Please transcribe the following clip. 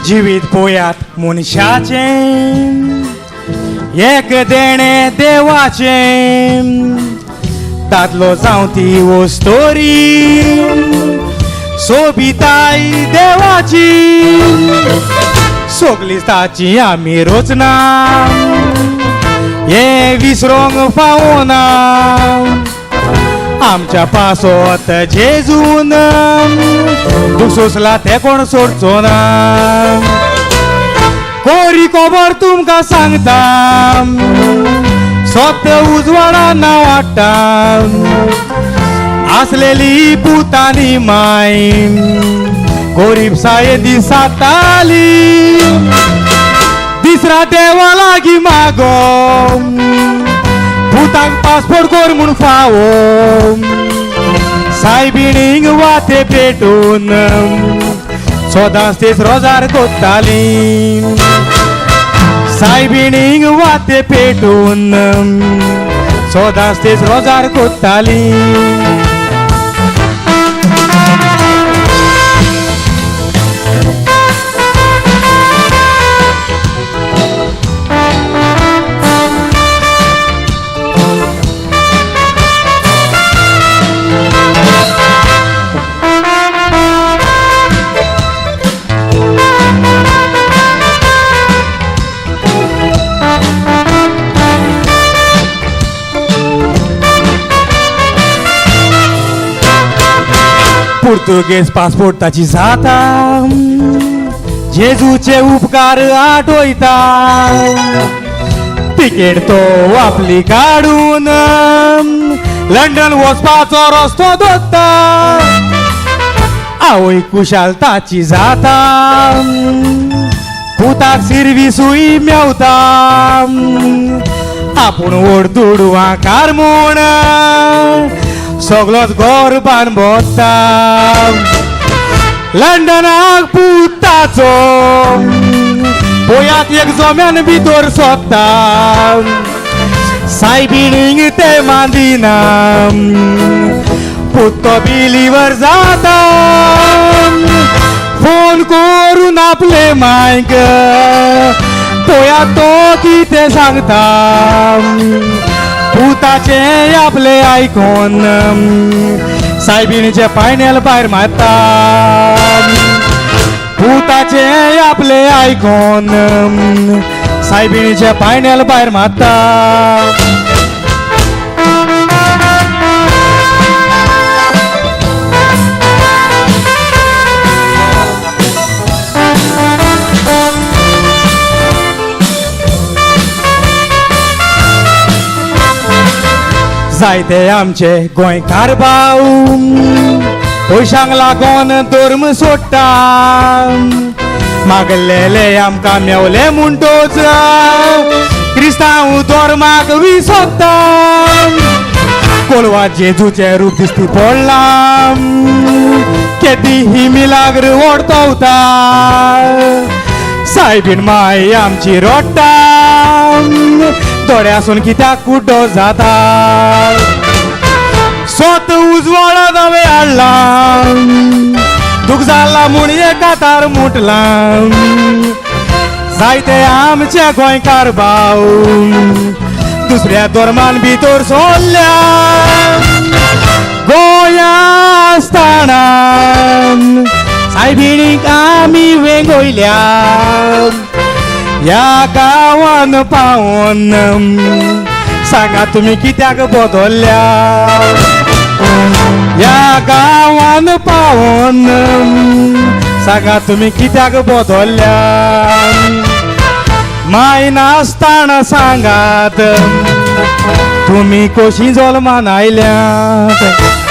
जिवीत पोयात मनशाचें एक देणें देवाचें दादलो जावं ती वस्तोरी सोबिताय देवाची सगली ताची आमी रचना हें विसरोंक फावना आमच्या पासत जेजून दुख सोंसला तें कोण सोडचो ना कोरी खबर तुमकां सांगता सत्य उजवाडा ना वाडटा आसलेली पुतानी माय गोरीब साये दिसाताली दिसरा देवा लागीं मागो पुतांक पासपोर्ट कर म्हूण फावो सायबिणींक वाते पेटून सदांच तीच रोजार कोत्ताली सायबिणींक वाते पेटून सदांच तीच रोजार कोत्ताली. पुर्तुगेज पासपोर्ट ताची जाता जेजूचे उपकार आठवयता तिकेट तो आपली काडून लंडन वचपाचो रस्तो दोत्ता आवय कुशाल ताची जाता पुताक सिर्विसूय मेवता आपूण व्हड दुडवांकार म्हूण सगलोच गोरबान भोंवता लंडनाक पुताचो पोयात एक जोम्यान भितर सोदता सायबिणींक ते मांदिना पूत तो बिलीवर जाता फोन करून आपले मायक पोयात तो कितें सांगता पुताचे आपले आयकोन सायबिणीचे पायनेल भायर मारता पुताचे आपले आयकोन सायबिणीचे पायनेल भायर मारता. जायते आमचे गोंयकार भाव पयशांक लागोन धर्म सोडटा मागलेले आमकां मेवले म्हणटोच क्रिस्तांव धर्माक विसरता कोलवा जेजूचें रूप दिश्टी पडलां केदी ही मिलाग्र ओडतवता सायबीण माय आमची रडटा दोळ्यासून कित्याक कुड्डो जाता सोत उजवाडा हांवें हाडला दूख जाला म्हूण एका तार मुटलां जायते आमचे गोंयकार भाव दुसऱ्या धर्मान भितर सोडल्या गोंया आसतना सायबिणीक आमी वेंगयल्या ह्या गांवान पावोन सांगा तुमी कित्याक बदल्ल्या ह्या गांवान पावोन सांगा तुमी कित्याक बदल्ल्या माय नासतना सांगात तुमी कशी जल्मान आयल्यात.